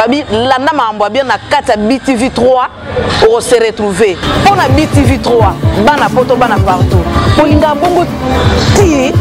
Babi landa makambo ya bien na kati ya BTV 3, oko se retrouver. Mpo na BTV 3, bana poto bana partout. Olinga bongo ti.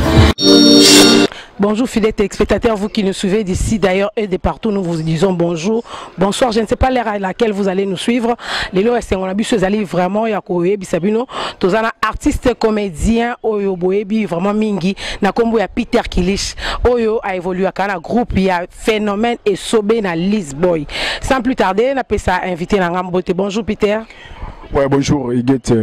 Bonjour fidèles téléspectateurs, vous qui nous suivez d'ici d'ailleurs et de partout, nous vous disons bonjour, bonsoir. Je ne sais pas l'heure à laquelle vous allez nous suivre. Lelo esengo na biso ezali vraiment ya koyebisa bino tozana artiste comédien oyo boyebi vraiment mingi na kombo ya Peter Kilish oyo a évolué na groupe ya Phénomène Esobe na Lisboy. Sans plus tarder, na pesa invité na ngambote. Bonjour Peter. Ouais, bonjour, Huguette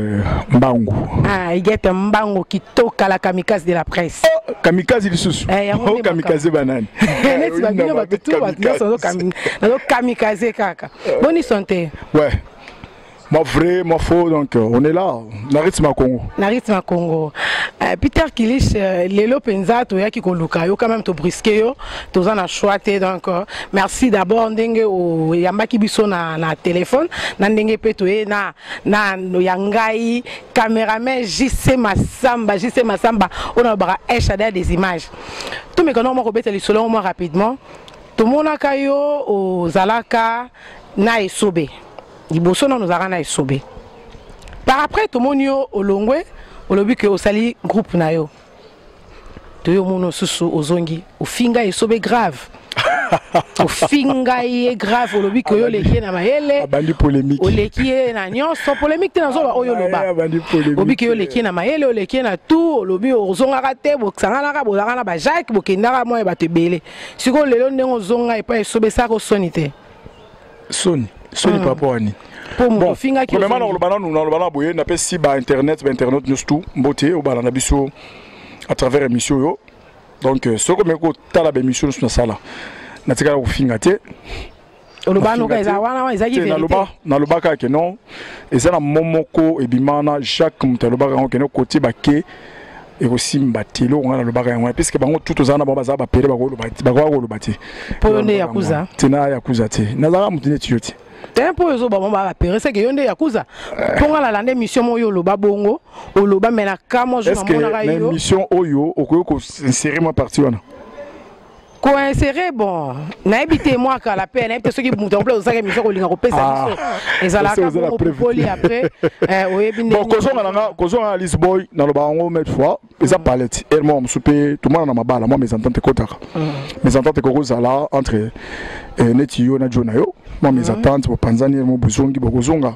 Mbangu. Ah, Huguette Mbangu qui toka la kamikaze de la presse. Oh, kamikaze lisusu. Eh, oh, kamikaze banani. Neti ba bino ba tout ba nyonso nazo kamikaze kaka. Boni santé. Ouais. Moi vrai, moi faux, donc on est là, na rythme ya Congo. Na rythme ya Congo. Peter Kilish, lelo penza toyaki koluka yo quand même to brusquer yo, toza na choix te donc merci d'abord ndenge oyambaki biso na téléphone, na ndenge pe toye na ya ngai cameraman JC Massamba, JC Massamba on a bara Echada des images. Tout mes canaux moko beta lisolo moi rapidement. Tomonaka yo ozalaka na Esobe. Liboso na nozalaka na Esobe. Par après tomoni yo olongwe olobi ke osali groupe na yo. Toyo mono susu ozongi ofinga Esobe grave. Ofinga ye grave olobi ke yo oleki ye na mayele. Abandi polémique. Oleki ye na nyonso polémique te nazoba oyo loba. Abandi polémique. Obi ke yo oleki ye na mayele, oleki ye na tout, olobi ozongaka te, bosanganaka, bozalaka na ba Jacques, bokendaka mwa ya bato ebele. Sikoyo lelo ndenge ozonga epai Esobe esaka soni te. Soni, soni par rapport à nini? Po moto Bon, ofingaki premièrement, ozongi. naloba nanu, naloba na boye, napesi ba internet, ba internet nyonso tout, mbote obala na biso à travers émission yo. Donc soki omeki kotala ba émission nyonso nasala, natikala kofinga te. Oloba noka Nafinga eza te. wana wana ezalaki Te, vérité. naloba kaka ke non, eza na mo moko ebima na Jacques moto alobaka yango ke non, kotie bake ekosimba te. Eloko ngai nalobaka yango wana, puisque bango tout tozala na bango bazala bapere, bakoloba te, bakoka koloba te. Po yo nde yakuza? Te, na yakuza te, nazalaka moto neti yo te. Te, mpo oyo ozoba bango bapere, c'est que yo nde yakuza. Mpo nga nalanda émission moko oyo oloba bongo, oloba mais na kamwa jour Est-ce que namonaka na yo. émission oyo okoki koinsérer mwa partie wana? Koinsérer, bon, nayebi te mwa kala mpe nayebi te soki moto yango mpe ozalaka émission kolinga kopesa Ah. biso ezalaka Ose oza na bongo preuve popoli te. après, oyebi ndenge Bon, kozonga na nga, kozonga na Lisboy, naloba yango maintes fois, eza palette ere moko mosusu mpe tomona na mabala mwa mésentente ekotaka. Mésentente ekokozala entre neti yo na jo na yo, mwa mésentente bopanzani, ere mo bozongi, bokozonga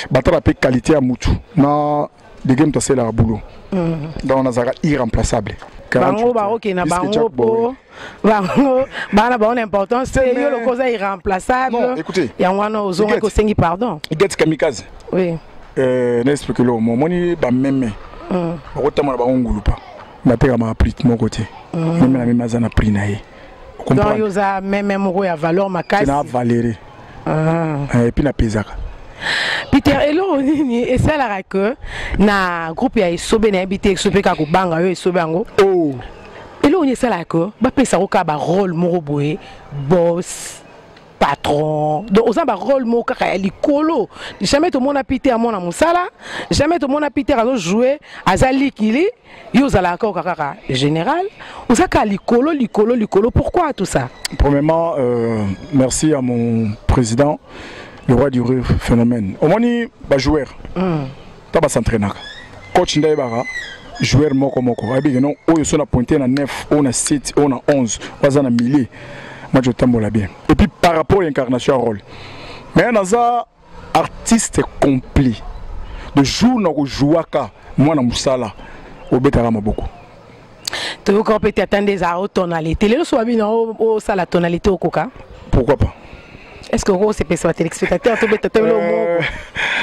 batala mpe qualité ya mutu na ndenge moto asalelaka boulot. Donc nazalaka irremplaçable. Bango 48 baokende na Puisque bango Jack Boy. po bango bana bango na importance te, Mais yo loko oza irremplaçable. Non, écoutez. Yango wana ozongaki Huguette. osengi pardon. Huguette Kamikaze. Oui. Na explique lo momoni bameme bakotambola bango ngulupa batekamaka prix moko te. Meme na meme aza na prix na ye. Donc yo oza meme moko ya valeur makasi. Na Valérie. Ah. Et puis napezaka. Peter, eloko nini esalaka ke na groupe ya Esobe, nayebi te Esobe kaka kobanga yo Esobe yango? Oh. Eloko nini esalaka ke bapesaka kaka barôle moko boye, boss, patron, donc oza barôle moko kaka ya likolo? Jamais tomona Peter amona mosala, jamais tomona Peter azojoue aza likili. Yo ozalaka kaka kaka général, oza kaka likolo likolo likolo. Pourquoi tout ça? Premièrement, merci à mon président, le roi du rire Phénomène. Omoni bajoueur ta basentraînaka, coach nde ayebaka joueur moko moko, ayebi ke non, oyo so na pointe na 9, oyo na 7, oyo na 11, oyo aza na milieu, match otambola bien. Et puis par rapport ya incarnation ya rôle, mais naza artiste complet. Le jour na kojouaka mwana mosala, obetaka maboko. Toyoka mpe te, ata nde ezala o tonalité lelo so babino osala tonalité okoka? Pourquoi pas? Est ce que okosepesa batéléspectateur tobeta te eloko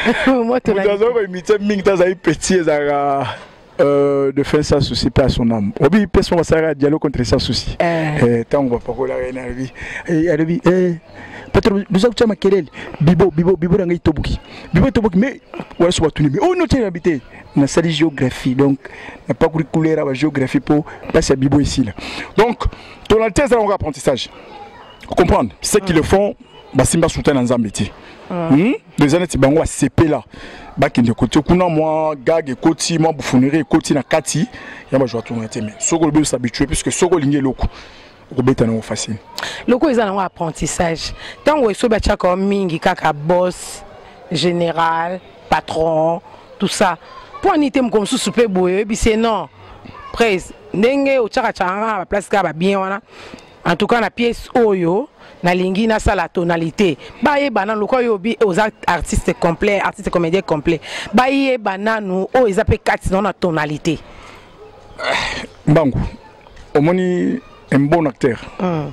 moko mwa Moto tonalité? azali koimite mingi te, azali petit, ezalaka de fin sans souci, paix à son âme. Obi pe son basalaka dialogue contre sans souci. Ntango bapakolaka ye na alobi, alobi patron boza kotia makelele, bibo bibo bibo na ngai etoboki, bibo etoboki, mais wana so batuni me oyo notia na te, nasali géographie, donc napakoli couleur ya bagéographie mpo mpasi ya bibo esila. Donc tonalité eza yango apprentissage, comprendre ceux qui le font basimba soutien na Nzambe te. Eza neti bango basepela bakende kote kuna, mwa gag ekoti, mwa bouffonnerie ekoti na kati ya bajouer tourna te. Mais soki olobi os'habitue, puisque soki olingi eloko, okobeta nango facile. Loko eza nango apprentissage ntango. Ntango Esobe atiaka yo mingi kaka boss, général, patron, tout ça, mpo ani te mokolo mosusu mpe boye oyebisi ye non prese ndenge otiaka tiaka nga na baplace kaka babien wana, en tout cas na pièce oyo nalingi nasala tonalité, bayeba nanu lokola oyo obi oza artiste complet, artiste comédien complet, bayeba nanu oyo eza mpe kati na tonalité. Mbangu omoni, un bon acteur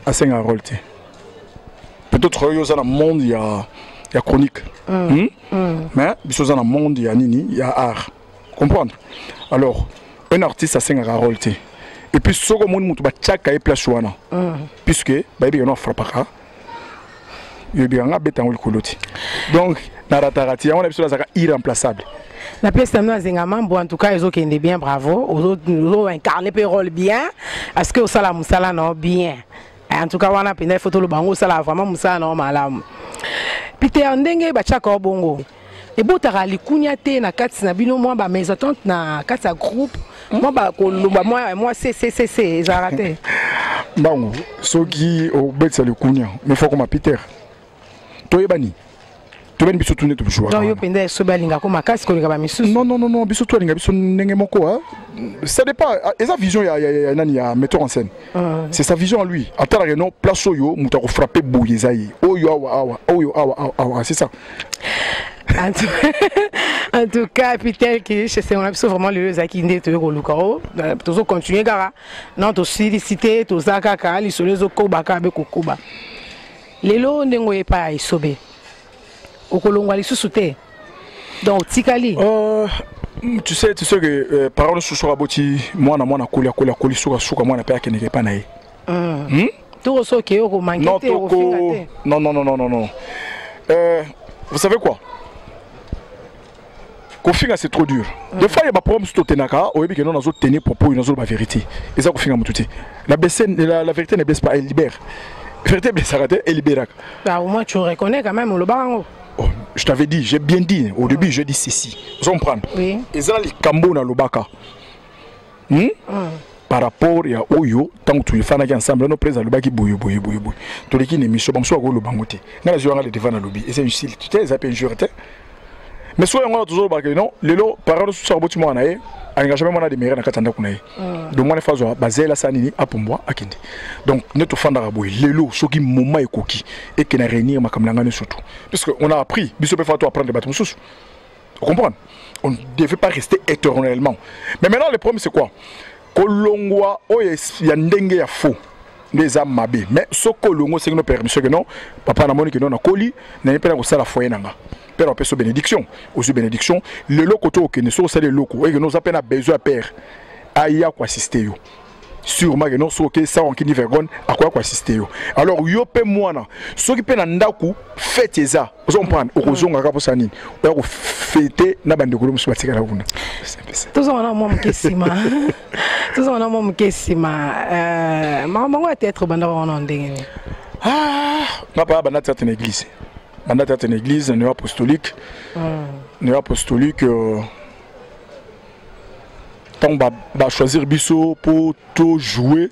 asengaka rôle te. Peut-être oyo oza na monde ya chronique, Mais biso oza na monde ya nini, ya art, comprendre? Alors un artiste asengaka rôle te. Et puis soki omoni moto batiaka ye place wana, puisque bayebi keno afrappaka, yoyebi nga abeta yango likolo te. Donc narataka ti yango na biso nazalaka irremplaçable. Na pièce na bino azenga mambo, en tout cas ezokende bien, bravo. Ozo incarne mpe rôle bien parce que osala mosala na yo bien. En tout cas wana mpenza ifo toloba yango, osala vraiment mosala na yo malamu. Peter, ndenge batiaka yo bongo, ebotaka likunya te na kati na bino, mwa bamésentente na kati ya groupe, mwa bakoloba mwa cccc ezalaka te? Mbangu soki obetisa likunya, mais faut koma Peter, toyebani, toyebani biso tune. Donc yo mpenza Esobe alingako makasi koleka bamisusu? Non, non, non, non, biso to alinga biso ndenge moko, hein. Ça dépend, eza vision ya nani, ya metteur en scène. C'est sa vision à lui. Atalaka no place oyo moto akofrappe boye eza ye, oyo awa awa, oyo awa awa awa, c'est ça. En tout cas, Peter Kish, esengo na biso vraiment lelo ezalaki nde toye koluka o tozocontinue kaka non, tosilisi te, toza kaka lisolo ezokoba kaka be kokoba. Lelo ndenge oye epai ya Esobe, okolongwa lisusu te, donc otikali? Tu sais que parole mosusu aboti mwana, mwana akoli, akoli, akoli, sukasuka mwana mpe akendeke epai na ye. Toko soki okomanke te, okofinga te? Non, non, non, non, non, non. Vous savez quoi, kofinga c'est trop dur. Des fois ya baproblème mosusu totenaka, oyebi ke non, nazotenir propos oyo, nazoloba vérité, eza kofinga motu te. La vérité ne blesse pas, elle libère. Vérité blessaka te, elibéraka. Bah, au moins tu reconnais quand même olobaka yango. Oh, je t'avais dit, j'ai bien dit au début, j'ai dit ceci, ozo comprendre? Oui. Eza likambo nalobaka, Par rapport ya oyo ntango toyefanaki ensemble, no président alobaki boye boye boye boye, toleki na émission, bamosusu bakoloba yango te. Ngai nazwi yanga le devant, nalobi eza insulte te, eza mpe injure te. Mais soki yango wana tozolobaka non, lelo parent mosusu akoboti mwana na ye, alinga jamais mwana ademere na kati ya ndako na ye. Donc mwana efa azwa bazela asala nini, apumbwa, akende. Donc nde tofandaka boye lelo, soki moment ekoki eke na réunir makambo na ngai nyonso tout, puisque on a appris, biso mpe fa to apprendre bato mosusu, comprendre? On ne devait pas rester éternellement. Mais maintenant le problème, c'est quoi? Kolongwa oyo ya ndenge ya faux nde eza mabe. Mais soki olongo, osengi no permission ke non, papa, namoni ke non, nakoli, naye mpe na kosala foyer na nga, mpe na opesa bénédiction, ozwi bénédiction. Lelo koto okende, soki osali eloko oyeke no oza mpe na besoin ya père aya koassiste yo, sûrement ke non, soki oke sans rancune vergogne, akoya koassiste yo. Alors yo mpe mwana, soki mpe na ndako fête eza, ozo comprendre, okozonga kaka mposa nini, oya kofete na bandeko mosusu batikala kuna. Tozonga na mwa moke nsima, tozonga na mwa moke nsima. Makambo yango ya théâtre, bandaka wana ndenge nini? Nga paya banda théâtre na église, banda théâtre na église na néo apostolique, néo apostolique. Ntango bachoisir biso mpo tojouer,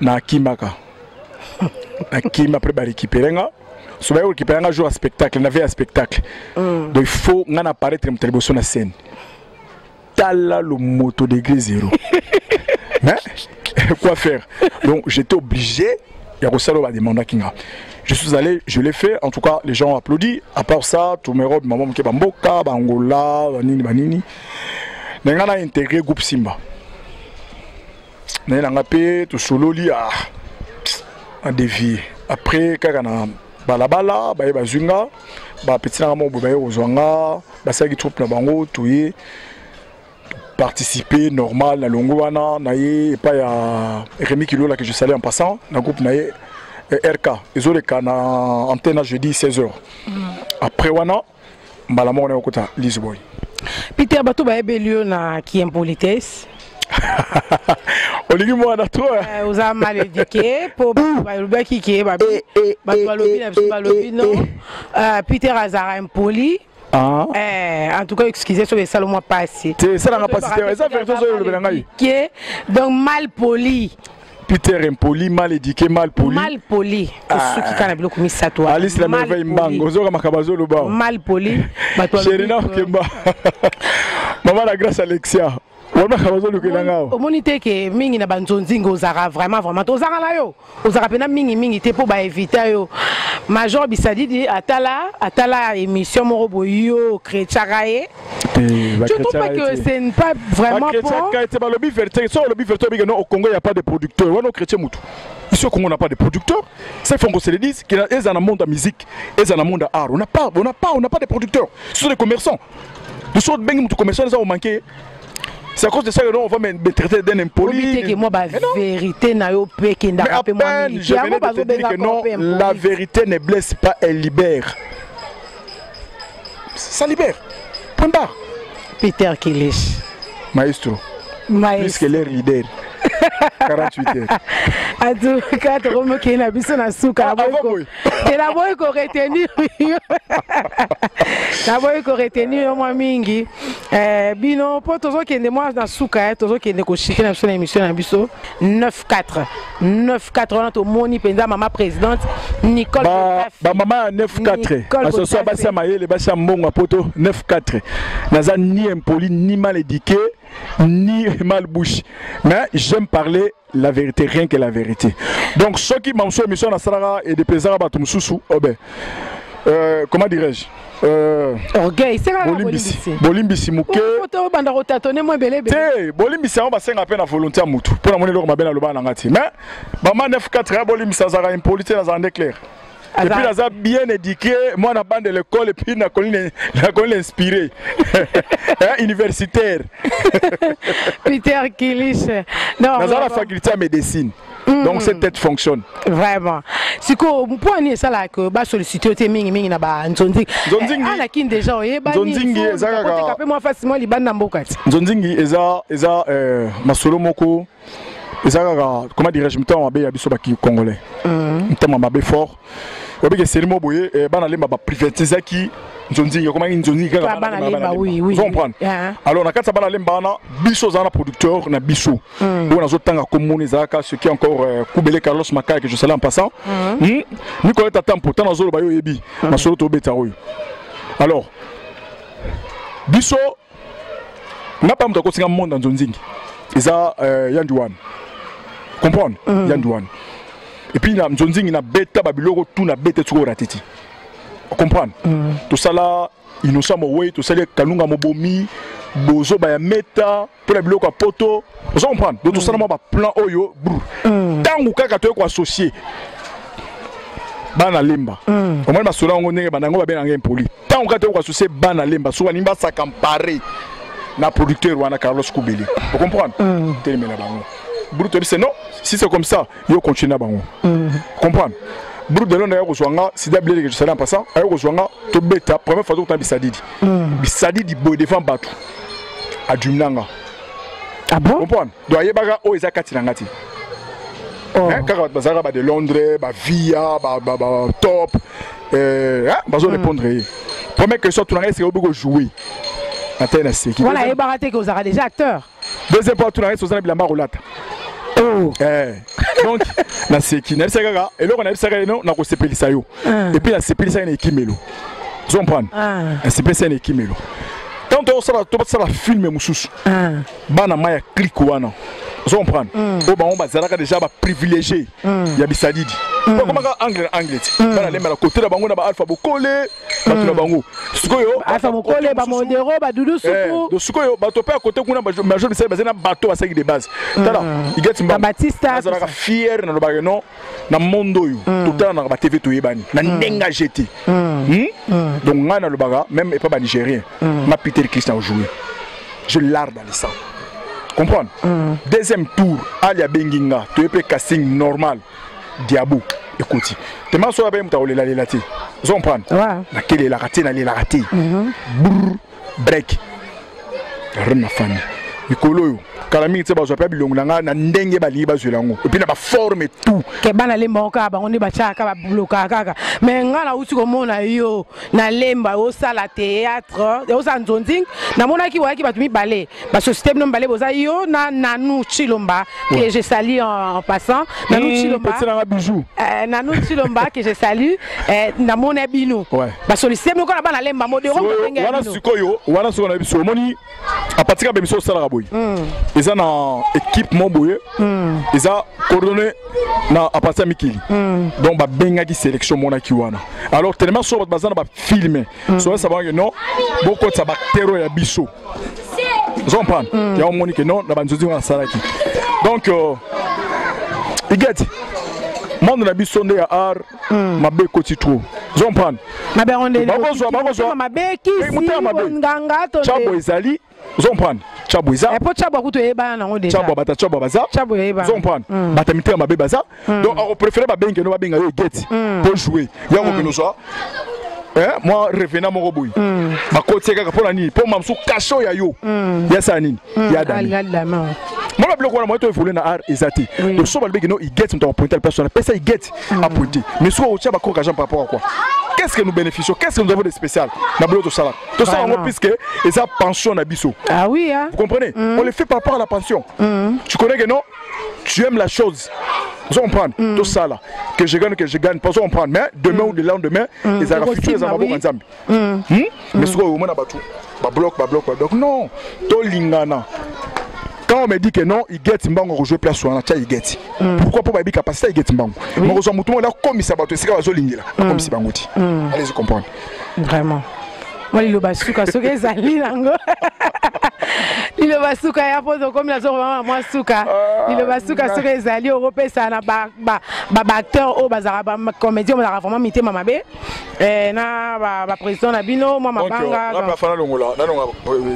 nakimaka, nakimi. Après barécupéré nga, so baye korécupéré nga jour ya spectacle, na veille ya spectacle. Donc il faut nga na apparaître moto ya liboso na scène. Tala le moto degré zéro, mais quoi faire? Donc j'étais obligé ya kosala oyo bademandaki nga. Je suis allé, je l'ai fait, en tout cas les gens ont applaudi. À part ça, tumero mama moke, bamboka bangola, banini banini, na nga na intégré groupe Simba naye nanga mpe tosololi, ah, adévié. Après kaka na balabala baye bazwi nga, bapeti nanga moko boye, baye kozwa nga, basalaki troupe na bango, toye participer normal na longo wana na ye epai ya Rémi Kilola, que je salue en passant, na groupe na ye RK ezoleka na antenne jeudi 16h. Après wana mbala moko na okota Lisboy. Peter, bato bayebeli yo na kiimpolitesse. Olingi mwana to? Oza mal éduqué, mpo balobaki ke bato balobi na biso, balobi non, Peter azalaka impoli. Ah. Eh, en tout cas excusez soki esala mwa pasi. Te, esalanga pasi te, eza vérité ozoyolobela ngai. Donc mal poli. Peter impoli, mal éduqué, mal poli. Mal poli. Tosuki kaka na biloko misato wana. Alice la merveille Mbango, ozoka makambo azoloba. Mal poli. Bato Sherina Okemba. Maman la grâce Alexia. Wana makambo azolukela nga. Omoni te ke mingi na banzonzingi ozalaka vraiment vraiment tozalaka na yo. Ozalaka mpena mingi mingi te mpo baevita yo. Major Bisadidi atala atala émission moko boye yo chrétiaka ye. Tu trouves pas que c'est pas vraiment bon? Balobi vérité, so olobi vérité obike non, au Congo il y a pas de producteur. Wana chrétien mutu. Ici au Congo on n'a pas de producteur. Ça il faut qu'on se le dise qu'il y a un monde de musique, il y a un monde d'art. On n'a pas, on n'a pas, on n'a pas de producteurs. Ce sont des commerçants. Nous sommes bien commerçants, nous avons manqué. C'est à cause de ça que nous, on va me traiter d'un impoli. Que moi, bah, vérité, na yo pe Mais à peine, je venais de te dire que non, la vérité ne blesse pas, elle libère. Ça libère. Point barre. Peter Kilish. Maestro. Maestro. Plus que l'air leader. 48 heures. En tout cas, tokomokei na biso na suka. Te naboyi koretenir yo. Naboyi koretenir yo mwa mingi. Bino mpo tozokende mwa na suka, tozokende koshike na biso na émission na biso 9-4. 9-4 wana tomoni mpenza mama présidente Nicole. Ba mama ya 9-4. Asoso basi ya mayele, basi ya mbongo ya poto 9-4. Naza ni impoli, ni mal éduqué, ni mal bouche. Mais j'aime parler la vérité, rien que la vérité. Donc ceux qui m'ont fait émission na salaka et déplaisant bato mususu, oh ben comment dirais-je? Orgueil, c'est la bolimbisi. Bolimbisi muke. Oto banda rotatone mo belebe. Te, bolimbisi yango basenga pe na volonté ya mutu. Pona moni eloko mabe na loba na ngati. Mais mama 9-4 ya bolimbisi azaka impoli te, nazaka nde clair. Et puis naza bien éduqué, moi na bande de l'école et puis na connu l'inspiré. Hein, universitaire. Peter Kilish. Non, naza la faculté ya médecine. Donc cette tête fonctionne. Vraiment. Siko mpo ni esala que ba solliciter te mingi mingi na ba nzonzingi. Nzonzingi. Ala kin déjà oyeba ni. Nzonzingi eza kaka. Pe moi facilement libanda mboka ti. Nzonzingi eza eza masolo moko eza kaka, comment dirais-je, mutama mabe ya biso baki congolais. Mutama mabe fort. Obike selimo boye bana lemba ba privatizaki nzonzingi, comment nzonzingi kaka bana lemba, oui oui. Vous comprenez? Alors na kati bana lemba wana biso za na producteur na biso. On a zotanga komoni zaka ce qui encore Koubele Carlos Makaya que je salue en passant. Nicolas Tatampo tana zolo bayo yebi masolo to beta oyo. Alors biso na pa mutu akosinga monde nzonzingi. Eza Yanduan. Comprendre? Yanduan. Et puis na nzonzingi na beta ba biloko tout na beta tsoko ratiti. Comprendre? Tout ça là Innocent Mowei, tout ça là Kalunga Mobomi, Bozo ba ya meta pour la biloko ya poto. Vous comprenez? Donc tout ça là ba plan oyo brr. Tangu kaka to ko associer bana lemba. Au moins masola ngo ndenge banango ba benanga impoli. Tangu kaka to ko associer bana lemba, soka nimba s'accaparer na producteur wana Carlos Koubeli. Vous comprenez? Telemela bango. Bruto c'est non, si c'est comme ça, yo continue na bango. Comprendre? Bruto de Londres ya kozwanga sida blele que je salue en passant, ayo kozwanga to beta première fois to bisadidi. Bisadidi boy devant bato. Adjumnanga. Ah bon? Comprendre? Donc ayebaka o eza kati na ngati. Hein, kaka bazaka ba de Londres, ba via, ba ba ba top. Hein, bazo répondre. Première question tout na c'est obugo jouer. Na tena seki. Voilà, ayebaka te que ozaka déjà acteur. Deuxième point tout na reste ozana bilamba rolata. Oh. Donc na seki, na bisaka kaka eloko na bisaka eno na kosepelisa yo. Et puis na sepelisa na ekimelo. Vous comprenez? Na sepelisa na ekimelo. Tant on sala to sala film mususu. Bana maya clique wana. Vous comprenez? O ba on bazalaka déjà ba privilégié. Ya bisadidi. Comment ka anglais anglais. Bana lemba la côté na bango na ba alpha bokole, ba tuna bango. Sikoyo alpha bokole ba modero ba dudu suku. Do sikoyo ba to pe à côté kuna ba major bisali bazena bateau ba saki de base. Tala, igati mba. Batista. Bazalaka fier na lobaka non na monde oyo. Totala na ba TV to yebani. Na ndenga GT. Donc nga na lobaka même et pas ba nigérien. Ma Peter Christian jouer. Je l'art dans le sang. Comprendre? Deuxième tour, Alia Benginga, tu es casting normal. Diabou, écoute. Tu m'as sauvé muta olela lela te. Vous comprenez? Na kele la raté na lela raté. Brrr, break. Rena famille. Mikolo yo. Kala mingi te bazwa mpe bilongo na ngai na ndenge balingi bazwela yango, et puis na baforme tout. Ke bana Lemba ngo kaka bango nde batiaka, bablokaka kaka. Mais ngai nauti komona yo na Lemba osala théâtre, osala nzonzing. Namonaki oyaki bato mibale, basociété bino mibale boza, yo na Nanu Chilomba, que je salue en passant. Nanu Chilomba. Petit nanga bijou. Nanu Chilomba que je salue. Namona bino basollicité bino kaka bana Lemba modero. Wana sikoyo, wana sikoyo na biso omoni à partir ya bemiso osalaka boye, eza na équipe mo boye, eza coordonné na à partir ya mikili. Donc babengaki sélection, monaki wana. Alors tellement so bato baza na bafilme, so oyesa non, bokotisa baacteur oyo ya biso. Ozo comprendre? Ya omoni ke non, na banzonzi wana asalaki. Donc igeti monde na biso nde ya art mabe ekoti trop. Ozo comprendre? Mabe yango nde? Bakozwa, bakozwa. Mabe, kisi, motema mabe. Nganga to? Chabo ezali, ozo comprendre? Chabo eza. Po chabo akutu eyebana nango déjà. Chabo, bata chabo baza. Chabo eyebana. Ozo comprendre? Bata mitema mabe baza. Donc akopréféré babenge no, babenga yo egeti po jouer ya kokende ozwa mwa revenant moko boye, bakotie kaka. Mpo na nini? Mpo mamosu kasho ya yo yasala nini ya dami. Mona biloko wana, moyen to évolue na art eza te. Donc so balobeki no iget, moto akopointe la place wana, pesa iget apointe. Mais soki otia bakoka jean par rapport à quoi? Qu'est-ce que nous bénéficions? Qu'est-ce que nous avons de spécial na biloko tosala? Tosala yango puisque eza pension na biso. Ah oui, hein? Vous comprenez? On le fait par rapport à la pension. Tu connais que non, tu aimes la chose. Vous comprendre? Tout ça là, que je gagne, que je gagne pas, comprendre. Mais demain ou le lendemain, ezalaka futur, eza maboko ya Nzambe. Mais sikoyo omona bato babloque, babloque, babloque. Non, tolingana. Quand on me dit que non, Igeti Mbango rejouer place wana, tia Igeti. Pourquoi? Mpo bayebi capacité ya Igeti Mbango. Mokozwa motu moko akomisa bato esika bazolingela, akomisi bango ti. Allez-y comprendre. Vraiment, mwa liloba suka soki ezali nango, liloba suka ya mpo tokomi na soko mwa suka. Liloba suka soki ezali, okopesa na baacteur oyo bazalaka, bacomédien oyo bazalaka vraiment mitema mabe, na baprésident na bino, mwa mabanga. Nafa nalongola, nalonga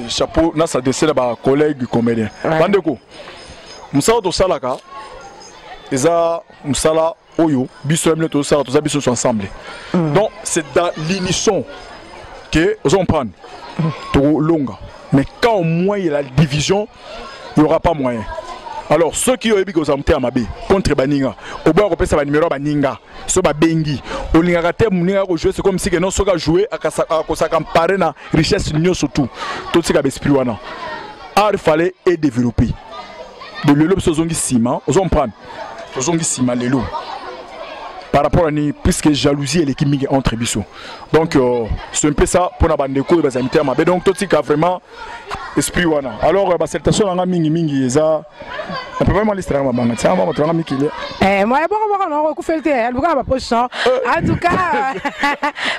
chapeau, nas'adresse na bacollègue comédien. Bandeko, mosala tosalaka eza mosala oyo biso ya bino tozosala, toza biso nyonso ensemble. Donc c'est dans l'unisson que ozo comprendre tokolonga. Mais quand au moins il y a la division, il n'y aura pas moyen. Alors soki oyebi kozala motema mabe contre baninga, oboya kopesa banimero ya baninga, so babengi olingaka te moninga akojouer, c'est comme si que non, soki ajoue akosaka mpare na richesse nyonso. Tout totika baesprit wana. Art fallait et développer de lelo biso ozongi nsima. Ozo comprendre? Tozongi nsima lelo par rapport à nini? Puisque jalousie eleki mingi entre biso. Donc c'est un peu ça mpona bandeko oyo bazala mitema mabe. Donc totika vraiment esprit wana. Alors basalutation nanga mingi mingi eza vraiment liste nanga mabanga tia bato nanga mikili. Moya boko boko na okufeli te, aluka na bapoche. En tout cas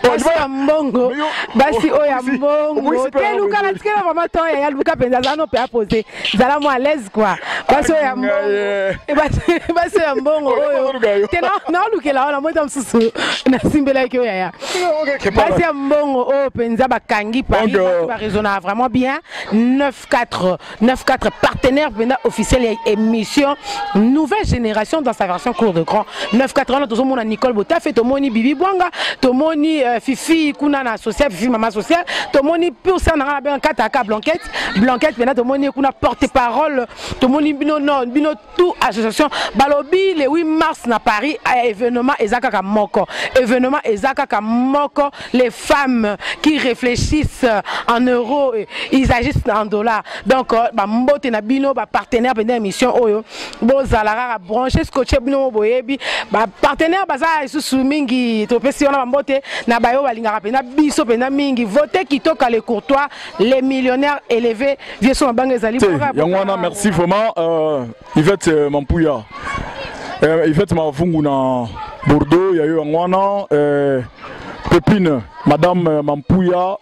basi ya mbongo, basi oyo ya mbongo te, luka na tikela vraiment temps ya luka mpenza, aza no mpe apose, zala mo à l'aise quoi. Basi oyo ya mbongo, basi oyo ya mbongo oyo te, naolukela wana moita mosusu nasimbelaki oyo yaya. Basi ya mbongo oyo mpenza bakangi Paris, baraisonnaka vraiment bien. 9 4 9 4, partenaire mpenza officiel ya émission Nouvelle Génération dans sa version cour de grand. 9 4 wana tozomona Nicole Botafe, tomoni Bibi Bwanga, tomoni Fifi kuna na social, Fifi mama social, tomoni pur sa nanga na benga kataka Blanquette, Blanquette mpenza tomoni kuna porte parole, tomoni bino, non, bino tout association. Balobi le 8 mars na Paris, événement eza kaka moko, événement eza kaka moko. Les femmes qui réfléchissent en euros, ils agissent en dollars. Donc bambote na bino bapartenaire mpenza émission oyo, bozala kaka branché, scotché. Bino boyebi bapartenaire baza lisusu mingi, topesi wana bambote na bayo balingaka mpenza biso mpenza mingi. Vote Kitoka le courtois, les millionnaires élevés, vieux so mabanga ezali. Yango wana, merci vraiment Yvette Mampuya, Yvette Mavungu na Bordeaux ya yo. Yango wana, Pépine, madame Mampuya.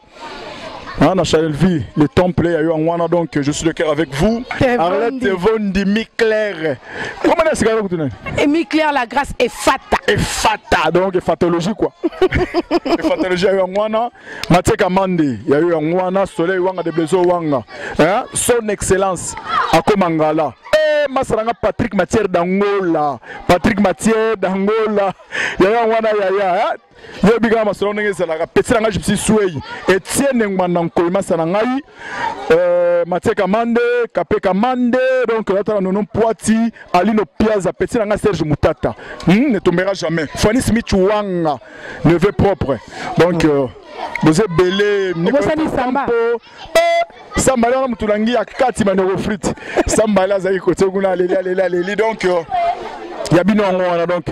Hein, na Chanel Vie, le temple, il y a eu un wana, donc je suis de cœur avec vous. Arlette Vondi, Mi Claire. Comment est-ce que Et Mi Claire, la grâce est fata. Et fata, donc fatologie quoi. Et fatologie, il y a eu un wana. Mathieu Kamande, il y a eu un wana. Soleil Wanga de Blezo Wanga. Hein? Son Excellence, Akomangala. Masala nga Patrick Matière d'Angola, Patrick Matière d'Angola, yaya wana yaya, yoyebi kaka masolo ndenge ezalaka. Petit na ngai Gypsy Sway, Etienne Ngwanda Nkoi, masa na ngai Mathieu Kamande, Kape Kamande, donc natala Nono Poati, Alino Piazza, petit na ngai Serge Mutata, ne tombera jamais, Fanny Smith Wanga, neveu propre, donc boza ebele. Obosani Samba. Sambale wana motu nangi ya kati bandeko frite, Sambale azalaki kote kuna, aleli aleli aleli, donc ya bino yango wana, donc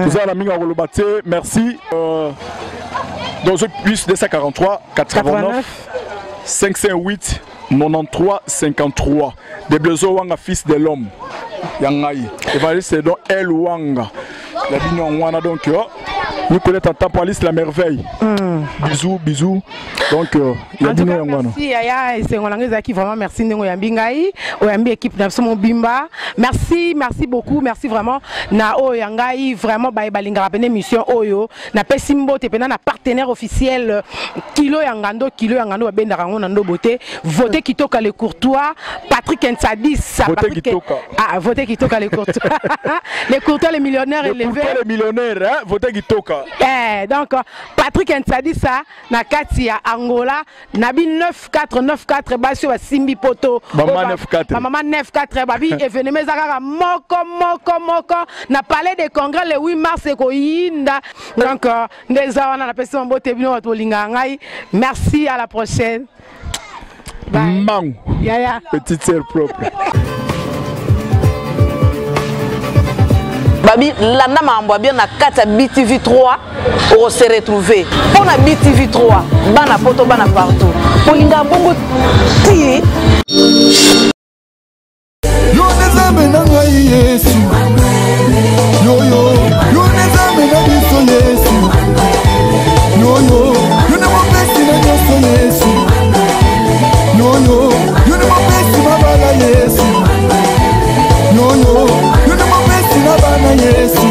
toza na mingi ya koloba te. Merci. Donc plus 243 89 508 93 53 de Blezo Wanga, fils de l'homme ya ngai évangéliste, donc El Wanga, ya bino yango wana, donc Nicolas Tata Alice la merveille. Bisous, bisous. Donc, il y a En tout cas, merci Yaya, esengo na ngai ezalaki vraiment, merci ndenge oyambi ngai, oyambi équipe na biso mobimba. Merci, merci beaucoup, merci vraiment na oyo ya ngai vraiment baye balingaka pene émission oyo. Napesi mbote pena na partenaire officiel Kilo ya Ngando, Kilo ya Ngando babendaka yango na ndobo te. Voter Kitoka le courtois, Patrick Nsadis, Voter Patrick Kitoka. Ah, voter Kitoka le courtois. Le courtois, le millionnaire Le élevé. courtois, le millionnaire, hein? Voter Kitoka. Eh, donc Patrick Nsadisa na kati ya Angola nabi 9494, basi oyo basimbi poto. Mama Oyo 94. Bamama 94 babi événement eza kaka moko moko moko na palais de congrès le 8 mars, ekoyinda. Donc nde eza wana, napesi mbote bino bato bolingaka ngai. Merci, à la prochaine. Bye. Mangu. Yaya. Petite sœur propre. Babi landa makambo ya bien na kati ya BTV 3, okose retrouver mpo na BTV 3, bana poto, bana partout, olingaka bongo ti. Yo nde Nzambe na ngai Yesu, yoyo, yo nde Nzambe na biso Yesu, yoyo, yo nde mopesi na nyonso Yesu, yoyo, yo nde mopesi mabala Yesu, yoyo, yo nde mopesi na bana Yesu,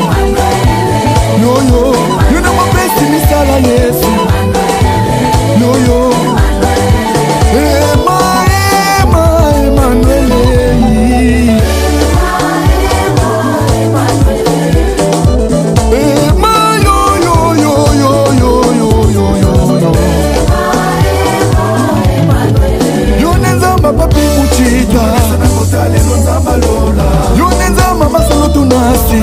yoyo, yo nde mopesi misala Yesu, yoyo, Ema, Ema, Emanuele. Ema, yo, yo, yo, yo, yo, yo, yo, yo, yo. Yo nde Nzambe papi muchita, yo nde Nzambe masolo tunasi.